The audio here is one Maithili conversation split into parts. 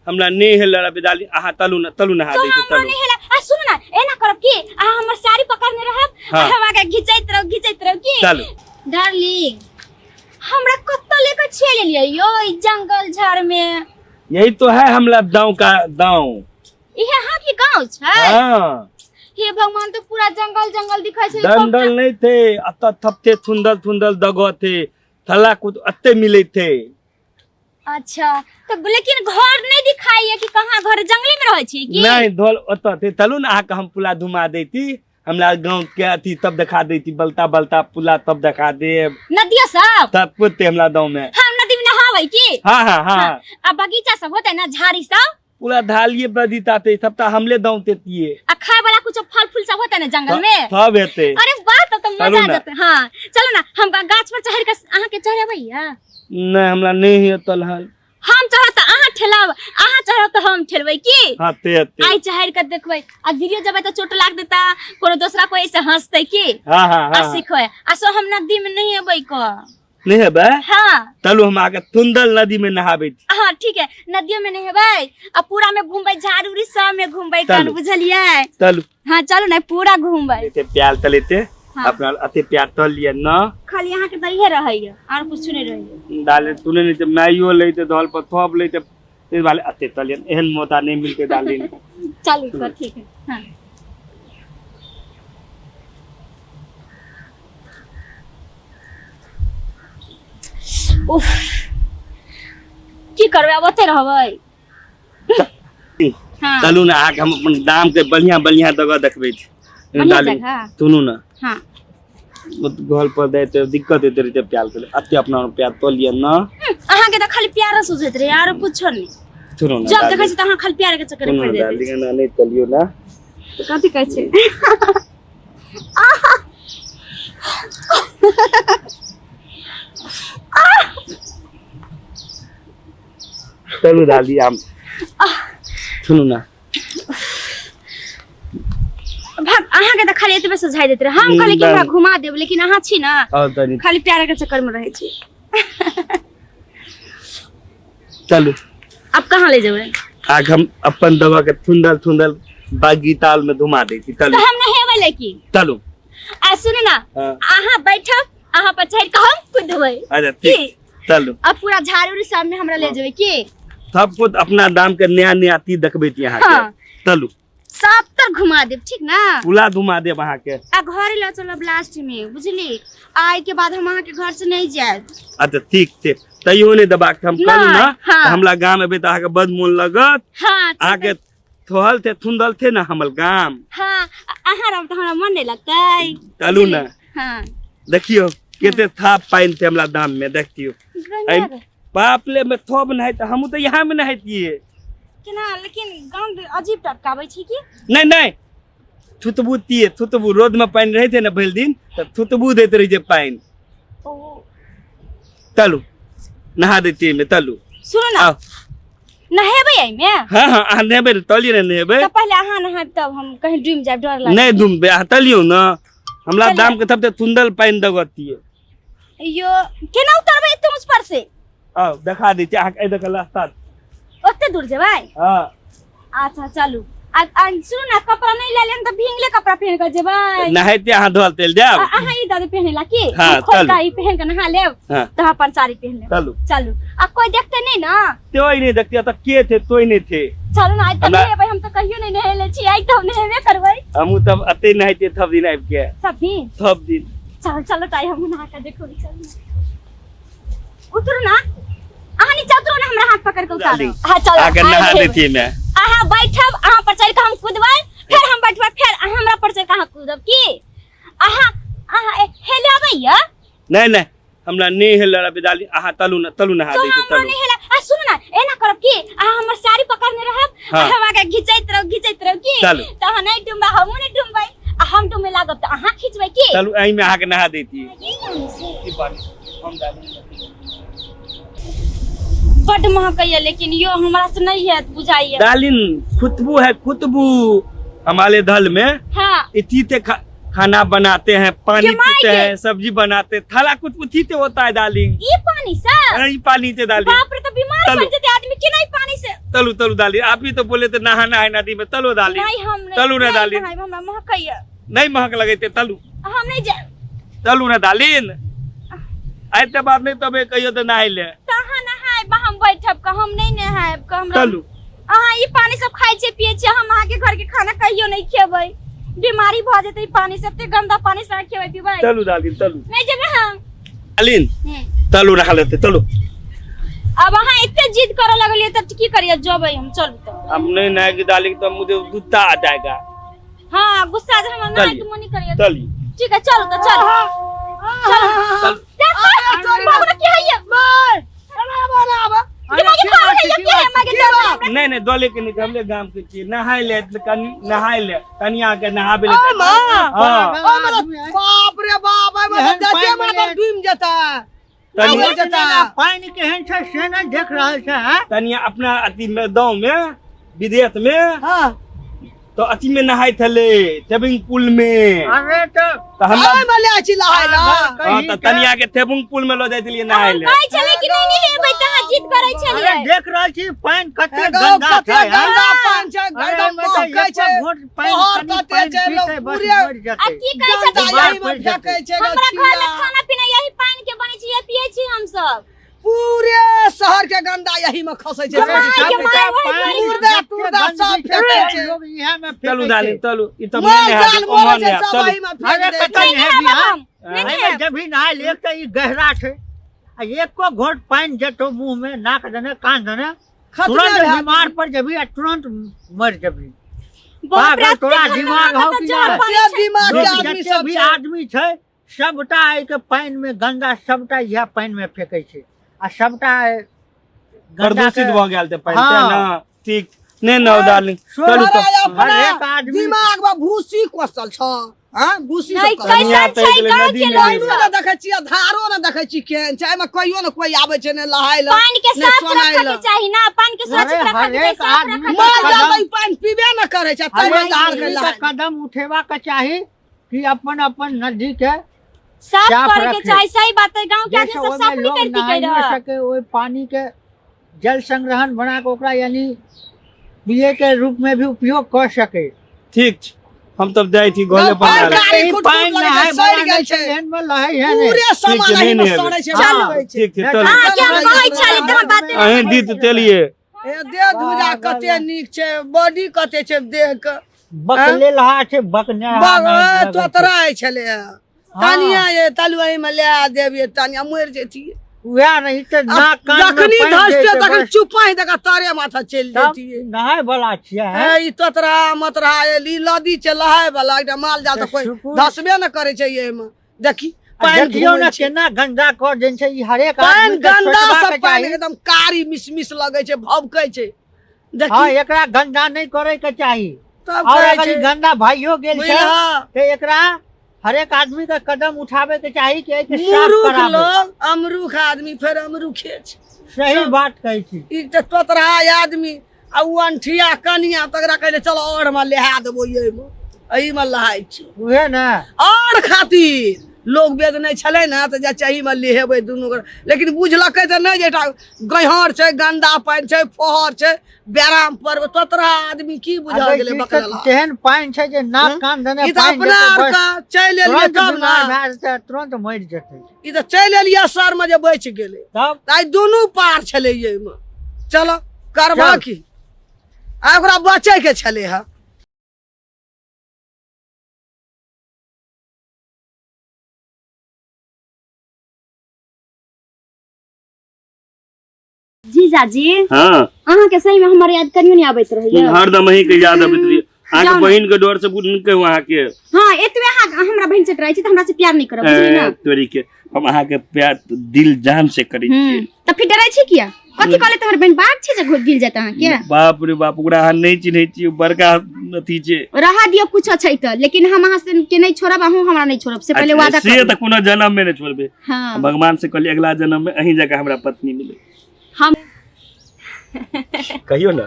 हमरा नहि हेलऽ आबै डाली, अहाँ तलू ने, तलू नहा तो दै छी। हमरा तलू नहीं हेला। आ सुन ना, एना करब की अहाँ हमर साड़ी पकड़ने रहब आ हाँ। हम आगे घिचैत रहब, घिचैत रहब की। चलू। डार्लिंग, हमरा कत्तो लेके चलि एलियै यो ई जंगल झाड़ में। यही तो है हमरा गाँव का गाँव। इहे अहाँ के गाँव छै? हाँ। हे भगवान, तो पूरा जंगल जंगल दिखाई छै। दंडल नहीं थे, अत थपते थुंदल थुंदल दगो थे, थला कुद अत्ते मिले थे। अच्छा, तो लेकिन घर नहीं दिखाई है कि कहाँ घर, जंगले में रहै छी की? नहीं, धोल ओत थे। चलू ना, अहाँके हम पुला घुमा देती, हमरा गाँव के अथी तब दिखा देती, बलता बलता पुला तब दिखा देब। नदिया सब? तब कुत्ते हमरा गाँव में। हम नदी में नहाबै की? हाँ हाँ हाँ। हाँ। आ बगीचा सब होते ना, झाड़ी सब? पूरा धालिए बगीचा थे, सबटा हमले दाँव तेतिए। आ खाए वाला कुछ फल फूल सब होते ना जंगल में? सब हेते। अरे वाह, तब तो मजा चलू आ ना। जेतै। हाँ चलो ना, हम गाछ पर चढ़ के अहाँ के चढ़ेबै। नहीं, हमरा नहीं हेतल हल। हम चढ़ब तऽ अहाँ ठेलब, अहाँ चढ़ब तऽ हम ठेलबै की? हाँ, ते हेतै। आइ चढ़ के देखबै, आ गिरियो जेबै तऽ चोट लाग देता, कोनो दोसरा कोई ऐसे हंसतै की? हाँ हाँ आ हाँ। सिखबै। आ सो हम नदी में नहीं एबै क। नहीं हेबै? हाँ। चलू, हम आके तुंदल नदी में नहाबै छी। हाँ ठीक है, नदियो में नहेबै आ पूरा में घूमबै, झाड़ उड़ी सब में घूमबै। चलू। कन बुझलियै? चलू। हाँ चलू ना, पूरा घूमबै। एते प्यार तलेते। हाँ। अपना अते प्यार तल लिअ न। खाली अहाँ के दहिए रहैया, आर कुछ नहीं रहैया। डाले तूने नहीं ते माइयो लैते, धल पर थप लैते, ते वाले अते तलियन एहन मोता नहीं मिलते डाली। चलू तो ठीक है। हाँ उफ, की करबै आब, ओते रहबै? हाँ। चलू ना, अहाँके हम अपन दाम के बढ़िया बढ़िया जगह देखबै छी। बढ़िया डाली, जगह? सुनू ना। हाँ। घर पर दै तऽ दिक्कत होइत रहै प्याल के, अते अपना प्यार तो लिअ ना। अहाँ के तऽ खाली प्यार सोचैत रहे, आरो कुछो नहीं। सुनू ना जब डाली। देखै छी तऽ अहाँ खाली प्यार के चक्कर में सुनू पड़ि ना जाइत डाली, ना नहीं तलियो ना। छी। कथी कहै छै? चलू दादी, हम सुनू ना। भाग, अहाँ के तऽ खाली एतबे सुझाई दैत रहे। हम कहली कि हमरा घुमा देब, लेकिन अहाँ छी ना और तनी खाली प्यार के चक्कर में रहै छी। चलू। अब कहाँ ले जेबै? आग हम अपन दवा के थुंदल थुंदल बागी ताल में घुमा दै छी। चलू। तऽ हम नहेबै लेकिन। चलू। आ सुनू ना, हाँ। अहाँ बैठब, अहाँ पर चढ़ के हम कूदबै। अच्छा ठीक, चलू। अब पूरा झाड़ू उड़ू सब में हमरा ले जेबै की? सब कुछ अपना दाम के नया नया चीज देखबै छी अहाँ के। हाँ। चलू। सब तर घुमा देब, ठीक ना? पूरा घुमा देब अहाँ के। आ घरे लऽ चलब लास्ट में, बुझली? आइ के बाद हम अहाँ के घर से नहीं जायब। अच्छा ठीक छै, तैयो नहि देबाक हम कहलहुँ ना। हाँ। तऽ हमरा गाम एबै तऽ अहाँके बड मोन लगत। हाँ। अहाँके थोहल थे थुंदल थे ना हमर गाम। हाँ, अहाँ रहब तऽ हमरा मन नहीं लगतै। चलू ना। हाँ। देखियौ कते थाप पानि थे हमरा दाम में, देखियौ। गंगा। बाप ले में थोप नहाय तऽ हमहूँ तऽ यहाँ में नहाइतियै। केना? लेकिन गंध अजीब टाइप के आबै छै की? नहीं नहीं, थुतबू तिये थुतबू, रोद में पानि रहै छै ने भरि दिन, तऽ थुतबू दैत रहै छै पानि। ओ। चलू नहा दैतियै एहिमे, चलू। सुनू ना। आउ। नहेबै एहिमे? हाँ हाँ, अहाँ नहेबै ने, तलियै ने नहेबै। तऽ पहिले अहाँ नहायब तब हम कहीं डूबि जायब, डर लागै। नहि डूबबै, अहाँ तलियौ ने, हमरा चलियै। दाम के तब तऽ सुन्दर पानि दगतियै। यो केना उतरबै एते ऊँच पर से? आउ देखा दै छी अहाँके, एहि दऽ कऽ रास्ता। ओते दूर जेबै? हाँ। अच्छा चलू। आ आ सुनू ना, कपड़ा नहीं ले लेम तऽ भींगले कपड़ा पहन के जेबै। नहाइते अहाँ धोल तेल जायब। अहाँ ई दऽ दे पहने ला की? हाँ, हम खोल चलू। के ई पहन के नहा लेब। हाँ। तऽ अपन साड़ी पहन लेब। चलू। चलू। आ कोई देखते नहीं ना? तोय नहीं देखते, तऽ के थे तोय नहीं थे। चलू ना, आइ तऽ हमरा- नहेबै, हम तऽ कहियो नहीं नहेले छी, आइ तऽ हम नहेबे करबै। हमहूँ तब अते नहाइते सब दिन आबि के। सब दिन? सब दिन। चल चलो ताई, हम नहा के देखो। चलू उतरू ना, अहाँ नीचा उतरू ना, हमरा हाथ पकड़ के उतारो। हाँ चलो। आके नहा आइ देती मैं। अहाँ बैठब, अहाँ पर चढ़ के हम कूदबै, फिर हम बैठबै, फिर अहाँ हमरा पर चढ़ के अहाँ कूदब की? अहाँ अहाँ हेले अबैया? नहीं नहीं, हमरा नहीं हेलऽ आबै डाली, अहाँ तलू ना, तलू नहा तो दै छी। हमरा तलू। नहीं हेला। आ सुनू ना, एना करब की अहाँ हमर साड़ी पकड़ने रहब हाँ। आ हम आगे घिचैत रहब, घिचैत रहब की? चलू। तऽ अहाँ नहीं डूबबै, हमहूँ नहीं डूबबै, आ हम डूबे लागब तऽ अहाँ खिचबै की? चलू, एहिमे अहाँके नहा दैती। ई पानी से? ई पानी हम डाली। बड महकैया, लेकिन यो हमरा से नहीं है बुझाइया। डालिन खुतबू है, खुतबू हमारे दल में। हाँ। इति ते खाना बनाते हैं, पानी ये my पीते के। हैं, सब्जी बनाते हैं, थाला कुछ उठी ते होता है डार्लिंग। ई पानी से? अरे, ई पानी से डार्लिंग। बाप रे, तो बीमार चलो। पड़ जेते आदमी के नहीं पानी से। तलू तलू डार्लिंग, आप ही तो बोले थे नहाना है नदी में, तलू डार्लिंग। नहीं, हम नहीं। तलू ना नहीं डार्लिंग। नहायब, हमरा महकैया। नहीं महक लगे थे, तलू। हम नहीं जाए। तलू ना डार्लिंग। आते बात नहीं तबे कहियो तो नहाय ले। तऽ अहाँ नहायब, हम बैठब कऽ, हम नहीं नहायब कऽ, हमरा। तलू। अहाँ ई पानी सब खाइ छियै पियै छियै, हम अहाँके घर के खाना कहियो नहीं खेबै। बीमारी भऽ जेतै ई पानी से, एते गंदा पानी से अहाँ खेबै पिबै। तलू डार्लिंग, तलू। नहीं जेबै हम। डार्लिंग, तलू नहा लेते, तलू। अब अहाँ एते जिद करऽ लगलियै तऽ की करियै, जेबै हम, चलू तऽ। हम नहीं नहाएंगे डार्लिंग तो मुझे गुस्सा आ जाएगा। हाँ, गुस्सा जे हमरा नहाय के मन नहीं करियै। चलिए। ठीक है, चलू तऽ, चलू। चलू। चल। देखो, बाबू की हैया? दिमाग के पागल हैया, की हैया, मागे डर हमरा। नहीं नहीं, डोले के नहीं, हमले गांव के छी, नहाय ले, कनी नहाय ले, कनिया के नहाबे ले। ओ माँ। हाँ। ओ मेरा बाप रे बाप, आइ एहन मतलब पानि जाते माता मे- डूबि जेता। तनिया डूबि जेता। पानि केहन छै से नहि देख रहल छै, हैं? तनिया अपना अथी में गांव में विदेश में हाँ। तो अथी में नहाय थले टेबिंग पुल में। अरे तो तो हमरा आइ मे ले छी नहाय ला। हाँ, तो तनिया के टेबिंग पुल में ल जाय छलियै नहाय हम ले। कहै छलियै कि नहि नहेबै तऽ अहाँ जिद करै छलियै। अरे देख रहल छी पानि कते ए, गंदा कते छै, हैं? गंदा पानि छै, अरे एकदम एहिमे तऽ महकै एको छै। घोंट पानि, तोहर कनि कते पानि छै, लोक पीतै, बस पूरे मरि आ जेतै। की कहै गंदा छथिन? यही मे पड़ि जेतै। फेकै छै, हमरा घर में गछिया। खाना पीना यही पानि के बनै छै, यही पियै छी हमसब। पूरे शहर के गंदा यही में खसै छै। माय के माय, वही पानि दुआरे। मुर्दा जते तुर्दा सब गंदगी फेकै छै, छै। लोग इएह में फेकै चलू छै। डाली, चलू, ई तब माल नहि नहायब, जाल ओम्हर मरै छै, नहायब, सब चलू। एही में फेक अरे दै कतऽ छै। नहि नहेबी, नहायब हाँ? हम, नहि एहिमे नहायब। जब भी नहाय ले, एक तऽ ई गहरा छै आ एको घोंट पानि जेतौ मुँह में, नाक दने, कान दने, खतरे तुरंत भए जेतै। बीमार पड़ जेबही आ तुरंत मरि जेबही। बाप रे, पागल, तोरा एते दिमाग खतरनाक हौ कि तऽ जहर नहि? पानि कते छै। दिमाग के लोक आदमी जते सब भी छै। आदमी छै सबटा एहिके पानि में गंदा सबटा इएह पानि में फेकै छै आ सबटा गंदा प्रदूषित के- भऽ गेल तऽ पानि हाँ। तें ने। ठीक नहि न डार्लिंग, चलू अरे तऽ। अपना हरेक आदमी- दिमाग में भूसी कोसल छ, हाँ? भूसी नहि, सब कसल। कनिया कैसन तऽ छै गेलै गाँव नदी के में। लोग पानिओ सब? ने देखै छी आ धारो ने देखै छी केहन छै, एहिमे कहियो ने कोई आबै छै, ने नहाय लए, पानि के ने साफ सोनाय रखऽ लए। के चाही ना, पानि के सुरक्षित अरे, रखऽ के चाही, हरेक साफ आदमी रखऽ के माल चाही। जाल तऽ ई पानि पीबे ने करै छै, तैमे हरेक जाल के आदमी के नहाय। कदम उठेबाक चाही कि अपन अपन नदी के साफ साफ करे के रखे। चाही। सही बात है, गांव के आदमी जैसे सब ओहिमे साफ नहीं लोग करती नहाय कह नहि रहा। सके, ओहि पानी के जल संग्रहण बना के ओकरा यानी पिए के रूप में भी उपयोग कर सके। ठीक छै, हम तब जाइ छी घरे गाँव बना पानि लेब। गाड़ी ई खुट-खुट पानि लगै छै, नहाय सड़ि वाला गेल नहि छै। छै, एहन में लहै है नहि। पूरे सामान ठीक छै, एही में नहि सड़ै छै, चलू। सड़ै छै। ठीक छै, चलू। हाँ, के हम कहै छली तऽ हम बाते अहीं दीत तेलिए। ए, देह धुजा कते नीक छै, बॉडी कते छै देह के। बकले लहा छै, बकने लहा नहि लगै छै। तोतरा छलै तानिया, ये तलुआई में ले देबिए तानिया मरि जैतिए। उएह नहीं तऽ नाक कान में जखनी पानि धसते जैतै तखन बस। चुपाहि दऽ तारे माथा चलि तब जैतिए। नहाय वाला छियै, हैं? ए, ई तोतरा मतरा ई नदी छै लहाय वाला, एकटा माल जाल तऽ कोई सुकुन। धसबे ने करै छै एहिमे। देखी आ पानि देखियौ घुमै ने छै। केना गंदा कऽ देने छै ई हरेक पानि आदमी के गंदा सोचबाक सब पानि चाही। एकदम कारी मिस मिस लगै छै, भभकै छै। देखी हाँ, एकरा गंदा नहि करे के चाही। तब और कहै अगर ई छै, गंदा भाइयो गेल छै बुझलह? तऽ एकरा हरेक आदमी के कदम उठाबे के चाही कि एहिके साफ मुरुख कराबे। लोग अमरूख आदमी फेर अमरूखे छै। सही बात कहै छी। ई तऽ तोतरा आदमी आ उ अंठिया कनिया तकरा कहले चलो और में लेहा देबो, एहिमे एहिमे लहाइ छी। उहे ने और खातिर लोग वेद नहि छलै ने तऽ जे एहिमे लेहेबै दुनू गोरा, लेकिन बुझलकै तऽ नहि जे एकटा गहर छै, गंदा पानि छै, फोहर छै, बेराम पर तोतरा आदमी की बुझल अबै गेलै छी तऽ बकलेला। तेहन पानि छै जे नाक हँ? कान धने ई तऽ पानि अपना जेतै आर बस। के चलि एलियै तुरंत तब बीमार ने। भए जेतै, तुरंत मरि जेतै। ई तऽ चलि एलियै सरमे जे बचि गेलै। तब तऽ आइ दुनू पार छलै एहिमे। चलो करबह चल। की, आ ओकरा बचैके छलै हँ। जीजाजी। हाँ। अहाँ के सही में हमर याद कनियो नहीं आबैत रहैया। हरदम अहीं के याद अबैत रही। अहाँके जाउ ने। बहिन के डर से बुझ कहू अहाँके। हाँ, एतबे अहाँ हमरा बहिन से डराइ छी तऽ हमरा से प्यार नहीं करब, बुझलियै ना? ए, तोरी के हम अहाँके प्यार दिल जान से करै छियै। तऽ फिर डराइ छी किया? कथी कहले तोहर बहिन बाप छै जे घुर गिर जात अहाँके? बाप रे बाप, ओकरा अहाँ नहि चिन्है छियै, बड़का अथी छै। रहा दियौ कुछो छै तऽ, लेकिन हम अहाँ से के नहीं छोड़ब, अहूँ हमरा नहीं छोड़ब, से पहले अच्छा, वादा से करू। तऽ कोनो जन्म में नहि छोड़बै। हाँ। भगवान से कहलियै अगला जन्म में अहीं जकाँ हमरा पत्नी मिले। हम कहियौ ने।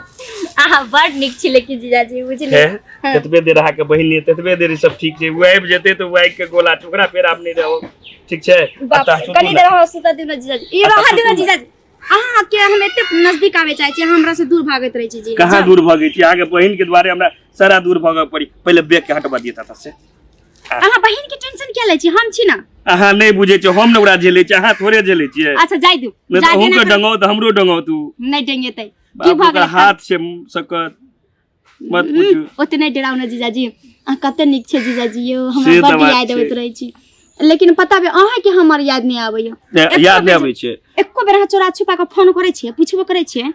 अहाँ बड़ नीक छी लेकिन जीजाजी बुझलियै। है जतबे देर अहाँके बहिन नहीं ततबे देर ई सब ठीक छै। ओ आबि जेतै तऽ ओ आगि के गोला छै, ओकरा फेर आब नहि रहब, ठीक छै? बाप आ रे, सुतू कनी ने। देर अहाँ सुतऽ दियौ ने जीजाजी, ई आ रहऽ सुतू दियौ ने ने। जीजाजी। अहाँ के हम एते नजदीक आबै चाहै छी, अहाँ हमरा से दूर भागैत रहै छी जी। कहाँ जाउ। दूर भगै छी? अहाँके बहिन के द्वारे हमरा सारा दूर भगऽ पड़ी। पहिले बैग के हटबा दिअ ततऽ से। अहाँ बहिन के टेंशन किया लै छी, हम छी ना। अहाँ नहि बुझै छियै, हम ने ओकरा झेलै छियै, अहाँ थोड़े झेलै छियै। अच्छा जाय दियौ। नहि तऽ जागे अहूँके ना डंगाउ तऽ हमरो डंगाउ तू। नहि डंगेतै की बाप, भऽ ओकर गेलै? हाथ छै सकत, मत पूछू। ओते नहि डराउ ने जीजाजी, अहाँ कते नीक छै जीजाजी यौ, से हमरा तऽ बड्ड बात याद छै। अबैत रहै छी। लेकिन पता बे अहाँके हमर याद नहि आबैया? याद नहि आबै छै? एको बेर अहाँ चोरा छुपा कऽ फोन करै छियै, पुछबो करै छियै?